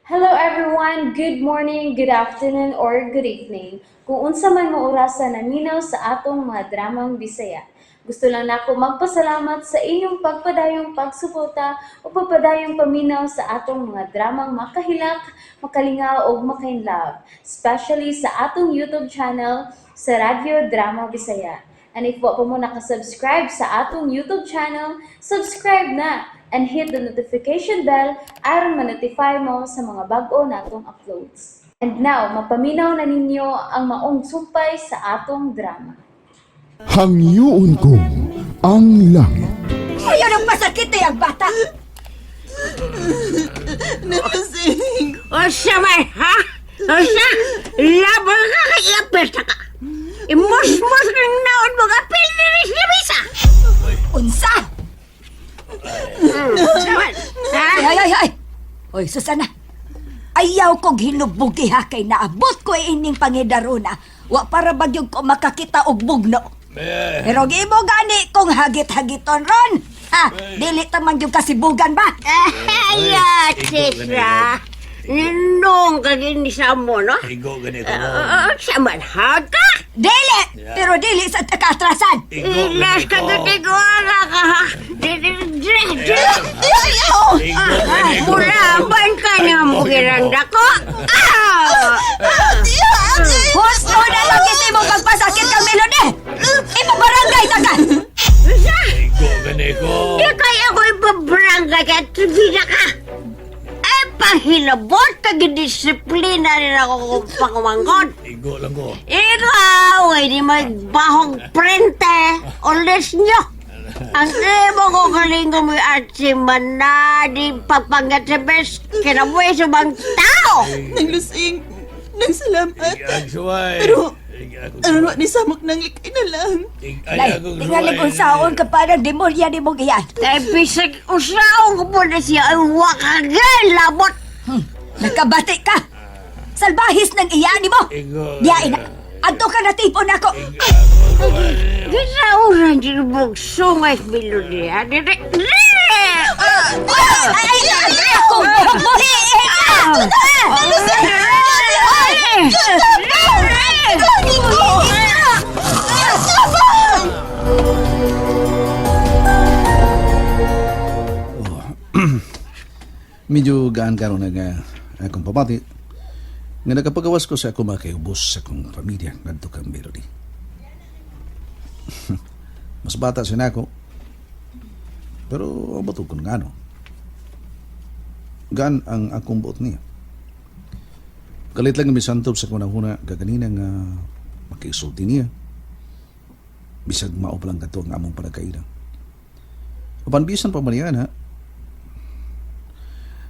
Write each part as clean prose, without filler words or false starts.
Hello everyone! Good morning, good afternoon, or good evening. Kung unsa man mo orasa naminaw sa atong mga dramang Bisaya. Gusto lang nako magpasalamat sa inyong pagpadayong pagsuporta o pagpadayong paminaw sa atong mga dramang makahilak, makalingaw ug makainlove, especially sa atong YouTube channel sa Radyo Drama Bisaya. And if wa pa mo nakasubscribe sa atong YouTube channel, subscribe na and hit the notification bell aron ma-notify mo sa mga bag-o natong uploads. And now, mapaminaw na ninyo ang maong sumpay sa atong drama. Hangyoon ko ang langit. Ayaw nang pasakit eh, ang bata! Nalasing! Unsa man, ha? Unsa? Labor ka kay iapesta ka. Imusmos kang naon mo ka diri sa misa. Unsa! Unsa man? Ha? Ay, ay, ay, ay! Oy, Susana! Ayaw kong hinubugi ha kay naabot ko ining pangidaruna. Wa para bagyog ko makakita og bugno. Pero giimo gani kong hagit-hagiton ron. Ha, dili ta man gyud kasibugan ba? Ay, Tisa. Ninong ka gini sa mo, no? Igo gani ko. Unsa man, ha ka? Dili! Pero dili sa takaatrasan. Igo gani Ilas ka ko. gutiguara ka, ha? Dire, dire, dire. Igo gani ko. Mulaban ka na mo giranda ko. Ah! Husto na lang kasi mo pagpasakit kang Melody! Imo barangay ta ka! Unsa? Igo gani ko. Di kaya ko ipabarangay ka at tribina ka. Ay, pahilabot ka disiplina rin ako kung pangumangkot. Igo lang ko. Ikaw ay di magbahong prente o les nyo. Ang imo ko kalingo mo at si Manadi pagpanggat sa bes kinabuhi sa bang tao. Nang lusing! Nang salamat! Ig suway. Pero, Ig ako Ano na ni samok nang likay na lang? Ig Nay, ay ako tingalig unsaon ka parang demorya ni mong iyan. Kaya bisag usaong ko po na siya ay wakagay labot. Nakabati ka! Salbahis ng iya ni mo! Igo. Diyain na! Adto ka na tipon ako! Gisauran din sungay melodiya. Dire, dire! Ay, ay, ay! Akong buhok buhiin na! Medyo gaan karon nga akong pamati nga nakapagawas ko sa akong mga kayubos sa akong pamilya ngadto kang Melody. Mas bata siya nako. Pero ang batog ko nga ano. Gaan ang akong buot niya. Kalit lang nga misantob sa kunang-huna kaganina nga makisulti niya. Bisag mao pa lang kato ang among panagkaina. Apan bisan pa man yan ha.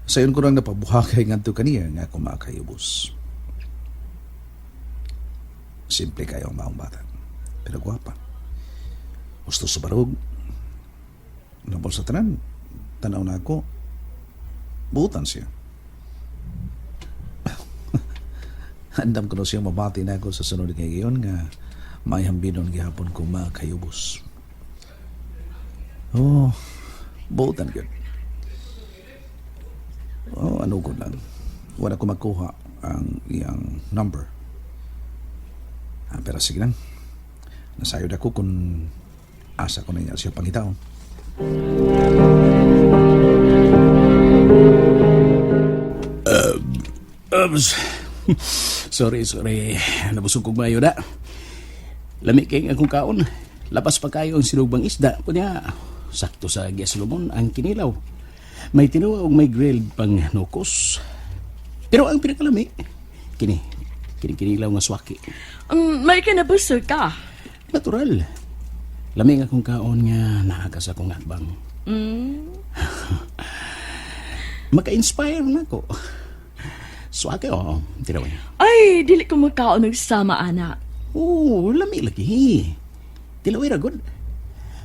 Sayon ko lang napabuhakay ngadto kaniya nga ako makayubos. Simple kayo ang maong bata. Pero gwapa. Gusto sa barog. Nabol sa tanan. Tanaw na ako. Butan siya. Andam ko na siya mabati na ako sa sunod nga gayon nga may hambinon gihapon ko makayubos. Oh, butan gyud. Oh, ano ko lang. Wala ko makuha ang iyang number. Ah, pero sige lang. Nasayod ako kung asa ko na niya siya pangitaon. Oops. Sorry, sorry. Nabusog kog mayo na. Lami kay akong kaon. Lapas pa kayo ang sinugbang isda. Kunya, sakto sa Solomon ang kinilaw. May tinuwa og may grilled pang nukos. Pero ang pinakalami, kini, kini kinilaw nga swaki. May kinabusog ka. Natural. Lami nga akong kaon nga naa ka sa akong atbang. Maka-inspire na ko. Swaki, oo. Tinaw niya. Ay, dili ko magkaon og sama, anak. Oo, lami lagi. Tilaway ra gud.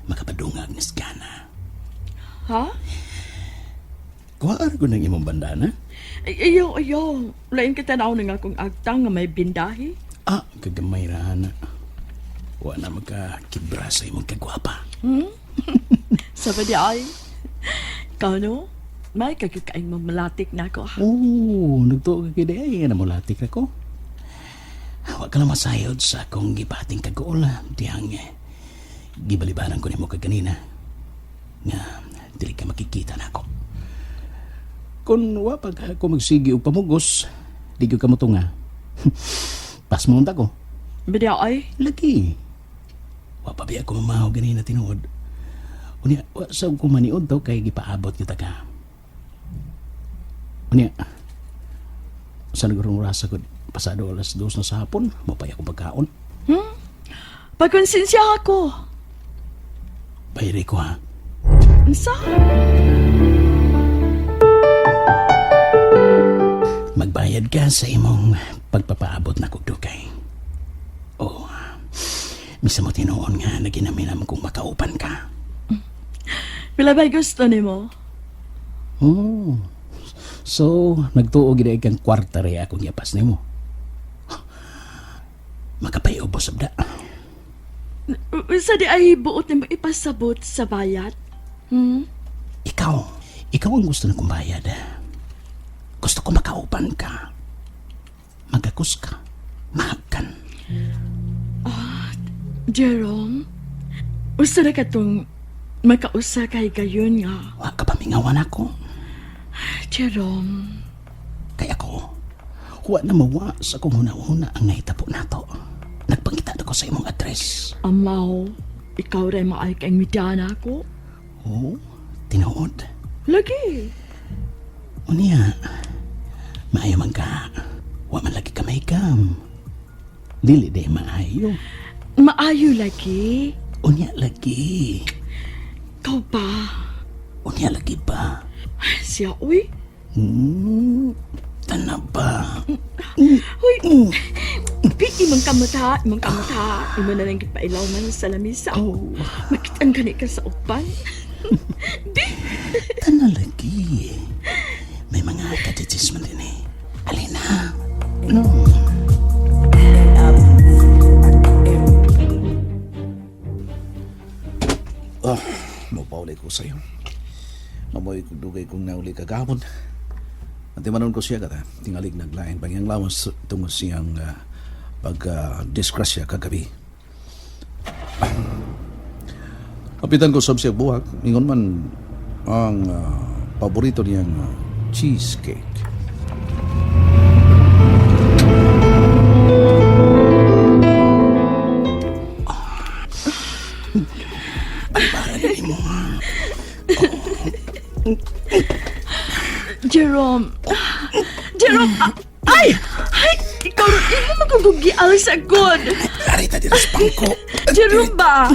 Makapadungag ni Gana. Ha? Kuha ra gud ng imong bandana. Ay, ayaw, ayaw. Lain ka tanaw na nga akong agtang nga may bindahi. Ah, kagamay ra ana. Wa na magkakibra sa imong kagwapa. Sabi di ay. Ikaw no? May kagkain mo malatik na ako. Oh, nagtuo ka kini ay namulatik na ko. Wa ka lang masayod sa akong gibating kaguol dihang gibalibaran ko nimo kaganina nga dili ka makikita nako. Kung wa pa ka ako magsigi og pamugos, di gyud ka motunga. Pas mo unta ko. Bidya ay. Lagi. Wa pa biya ko mamaho ganina tinuod. Unya, wa sa ko maniud daw kay gipaabot kita ka. Unya, sa nagurong rasa ko, pasado 2:00 na sa hapon, mapay akong pagkaon. Pagkonsensya ako. Bayri ko ha. Unsa? Magbayad ka sa imong pagpapaabot na kog dugay. Oh, misa mo tinuon nga naginaminam kung makaupan ka. Pila ba'y gusto nimo? Oh. So, nagtuo gid kang kwarta re akong yapas nimo. Makapayubos abda. Unsa di ay buot nimo ipasabot sa bayat? Hmm? Ikaw, ikaw ang gusto na kong bayad. Gusto ko makaupan ka. Magakus ka. Mahagkan. Jerome, usa na katong makausa kay gayon nga. Wa ka pamingawan ako. Jerome, Kay ako, wa na mawa sa kong huna-huna ang nahitabo nato. Nagpangita na ko sa imong address. amaw, ikaw rin maay kang midana ko. Oh, tinuod. Lagi. Unya, maayo man ka. Wa man lagi ka mahigam. Dili day maayo. Maayo lagi. Unya lagi. Ikaw ba? Unya lagi ba? Siya, uy. Tana ba? Uy. Pi, imong kamata, imong kamata. Imo na lang gipailaw man sa lamisa. Oh, Makitang gani ka sa upan. tana lagi. May mga katitis man din eh. Alina. No. Ah, mapauli ko sa'yo. Mamoy kong dugay kong nauli kagahapon. Ang timanon ko siya kata, tingalig naglain pang iyang lawas tungod siyang pag-disgrasya kagabi. Kapitan ko sab siya buhak, ingon man ang paborito niyang cheesecake. Jerome. Jerome, ay! Ay! Ikaw rin, imo magugugial sa good. Arita dito sa pangko. Jerome ba?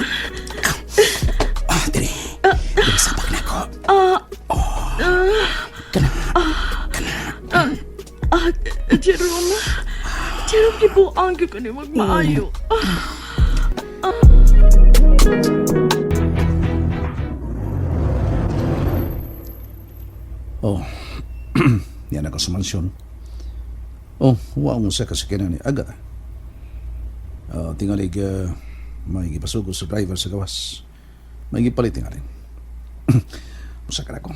Ah, diri. Diri sapak na ko. Ah, Kana. ah, Jerome. Jerome, gibuang ko ni magmaayo. Oh, yan ako sa mansyon. Oh, wa mo sa kasakyanan ni Aga. Tingalig, may gipasugo sa driver sa gawas. May gipalit tingali. Musa ka na ko.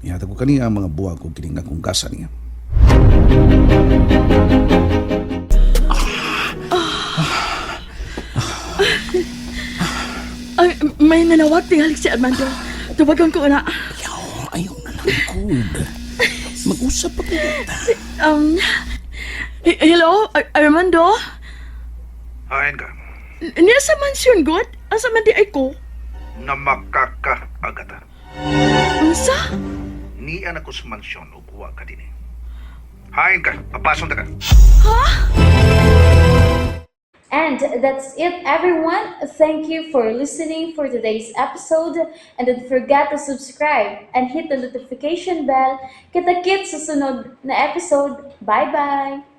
Ihatag ko kaniya ang mga buwag ko kining akong gasa niya. Ay, may nanawag tingali si Armando. Tawagan ko na. Ayaw, ayaw na lang good. Mag-usap pa kayo. Hello, Armando? Hain ka. Niya sa mansyon, good? Asa man di ay ko? Namakaka, Agata. Unsa? Niya na ko sa mansyon o kuha ka din eh. Hain ka. Papasong ta ka. And that's it, everyone. Thank you for listening for today's episode. And don't forget to subscribe and hit the notification bell. Kita-kits sa sunod na episode. Bye-bye!